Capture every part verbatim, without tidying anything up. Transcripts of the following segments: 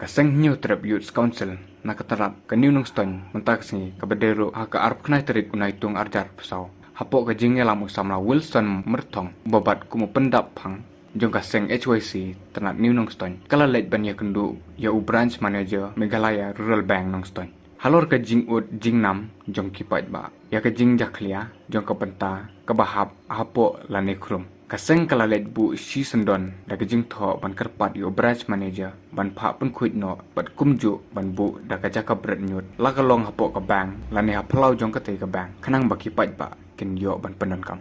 Ka seng Hynñiewtrep Youth Council na ka tnat ka New Nongstoiñ mynta ka sngi kaba dei ruh ha ka arphew khyndai tarik u Naitung arhajar arphew saw, hapoh ka jingïalam u samla Wilson Myrthong uba bat kum u pyndap phang jong ka seng H Y C tnat New Nongstoiñ, ka la leit ban ïakynduh ïa u Branch Manager Meghalaya Rural Bank Nongstoiñ halor ka jingud jingnam jong ki paidbah ïa ka jingjakhlia jong ka bynta kaba hap hapoh lane khrum. Ka seng ka la leit buh shisyndon da ka jingthoh ban kyrpad ïa u Branch Manager ban phah pynkhuid noh bad kumjuh ban buh da ka jaka bret ñiut, la ka long hapoh ka bank lane ha phyllaw jong katei ka bank, khnang ba ki paidbah kin ïoh ban pyndonkam.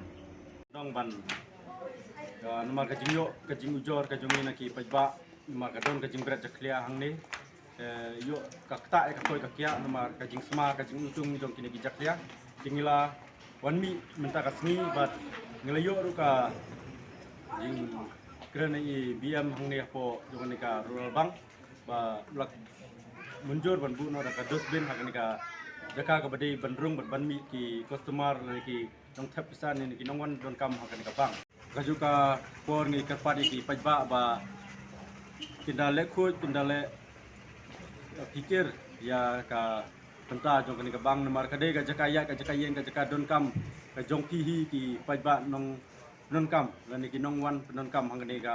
Dong ban, uh, namar ka jingïoh ka jingujor ka jong ngi na ki paidbah, namar ka don ka jingbret jakhlia hangne. Eh, ïoh ka ktah ïa ka koi ka kiah namar ka jingsma ka jingujung jong kine ki jakhlia. Te ngi la wan mih mynta ka sngi bad ngi la ïoh ruh ka jingkren na i B M hangne hapoh jong kane ka Rural Bank ba la mynjur ban buh noh da ka dustbin ha kane ka jaka kaba dei ban rung bad ban mih ki customer lane ki nongthep pisa ne ki nongwan donkam ha kane ka bank. Kajuh ka por ngi kyrpad ïa ki paidbah ba kin da leh khuid, kin da leh, eh, phikir ïa ka bynta jong kane ka bank namar ka dei ka jaka ïaid, ka jaka ïeng, ka jaka donkam ka jong phi hi ki paidbah nongpyndonkam lane ki nongwan pyndonkam ha kane ka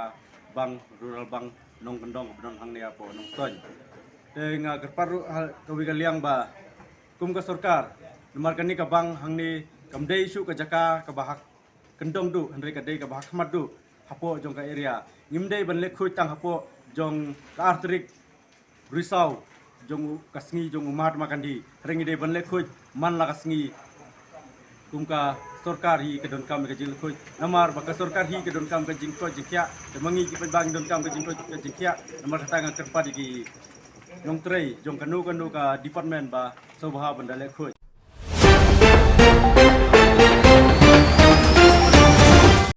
bank, Rural Bank Nongkyndong ba don hangne hapoh Nongstoiñ. Te nga kyrpad ruh ha kawei ka liang ba kum ka sorkar, namar kane ka bank hangne kam dei shuh ka jaka kaba ha kyndong duh, hynrei ka dei kaba ha khmat duh hapoh jong ka area. Ngim dei ban leh khuid tang hapoh jong ka ar tarik Risaw jong u, ka sngi jong u Mahatma Gandhi, hynrei ngi dei ban leh khuid man la ka sngi. Kum ka sorkar hi ka donkam ka jingleh khuid, namar ba ka sorkar hi ka donkam ka jingkoit jingkhiah, te ma ngi ki paidbah ngi donkam ka jingkoit ka jingkhiah. Namar kata nga kyrpad ïa ki nongtrei jong kano kano ka department ba sngewbha ban da leh khuid.